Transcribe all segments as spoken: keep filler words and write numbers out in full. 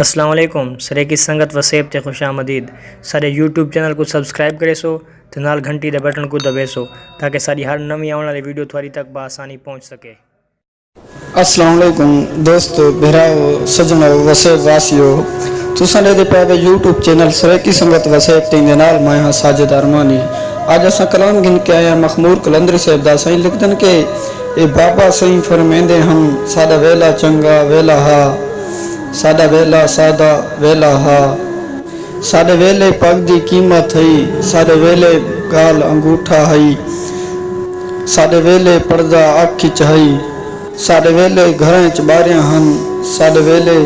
السلام علیکم، سرائیکی سنگت وسیب تے خوش آمدید۔ ساݙے یوٹیوب چینل کوں سبسکرائب کریسو تے نال گھنٹی دے بٹن کوں دبیسو، تاکہ ساݙی ہر نویں آوݨ والی ویڈیو تہاݙی تک بآسانی پہنچ سکے۔ السلام علیکم دوستو، بھراؤ، سڄݨو، وسیب واسیو۔ تساں ݙیہدے پئے وے یوٹیوب چینل سرائیکی سنگت وسیب ٹیم دے نال۔ میں ہاں ساجد ارمانی۔ اڄ اساں کلام گھن کے آئے ہاں مخمور قلندری صاحب دا۔ سئیں لکھدن کہ اے بابا سئیں فرمیندے ہن، ساݙا ویلا چنڳا ویلا ہا، ساݙا ویلا سادہ ویلا ہا۔ ساݙے ویلے پڳ دی قیمت ہئی، ساݙے ویلے ڳال انگوٹھا ہئی، ساݙے ویلے پڑدہ اکھ اچ ہئی، ساݙے ویلے گھراں اچ ٻاریاں ہن، ساݙے ویلے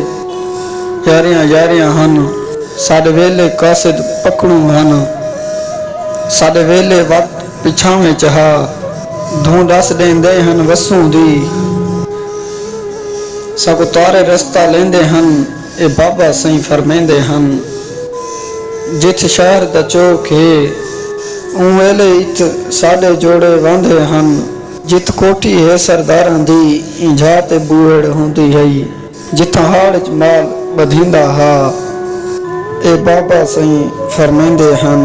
یاریاں یاریاں ہن، ساݙے ویلے قاصد پکڑوں ہن، ساݙے ویلے وقت پچھاویں چ ہا، دھوں ݙس ݙیندے ہن وسوں دی، ساکوں تارے رستہ لیندے ہن۔ اے بابا سئیں فرمیندے ہن، جتھ شہر دا چوک ہے، اوں ویلے اتھ ساݙے جوڑے واندھے ہن۔ جتھ کوٹھی ہے سرداراں دی، ایں جھا تے ٻوہڑ ہوندی ہئی، جتھاں ہاڑ اچ مال ٻدھیندا ہا۔ اے بابا سئیں فرمیندے ہن،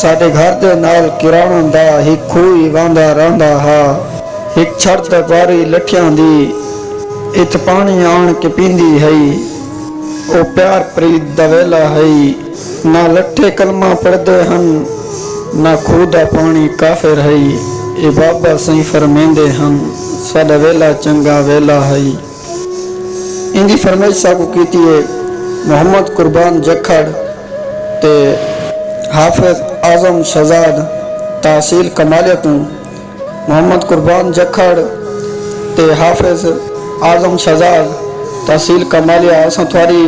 ساݙے گھر دے نال کراݨاں دا ہک کھوہ واندا رہندا ہا، ہک چھڑ دا پاری لٹھیاں دی، اتھ پاݨی آݨ کے پیندی ہئی۔ او پیار پریت دا ویلا ہئی، نہ لٹھے کلمہ پڑھدے ہن، نہ کھوہ دا پاݨی کافر ہئی۔ اے بابا سئیں فرمیندے ہن، ساݙا ویلا چنڳا ویلا ہئی۔ ایندی فرمائش ساکوں کیتی ہے محمد قربان جکھڑ تے حافظ اعظم شہزاد، تحصیل کمالیہ توں۔ محمد قربان جکھڑ تے حافظ اعظم شہزاد، تحصیل کمالیہ، اساں تہاݙی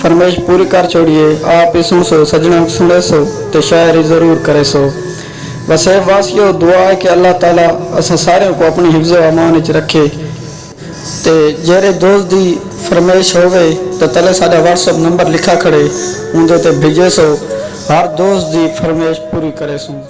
فرمائش پوری کر چھوڑی ہے۔ آپ ہی سݨسو، سڄݨاں کوں سݨیسو تے شاعری ضرور کریسو۔ وسیب واسیو، دعا ہے کہ اللہ تعالیٰ اساں ساریاں کوں اپݨی حفظ و امان اچ رکھے۔ تے جیڑھے دوست دی فرمائش ہووے تاں تلے ساݙا واٹس ایپ نمبر لکھا کھڑے، اوندے تے بھیجیسو۔ ہر دوست دی فرمائش پوری کریسوں۔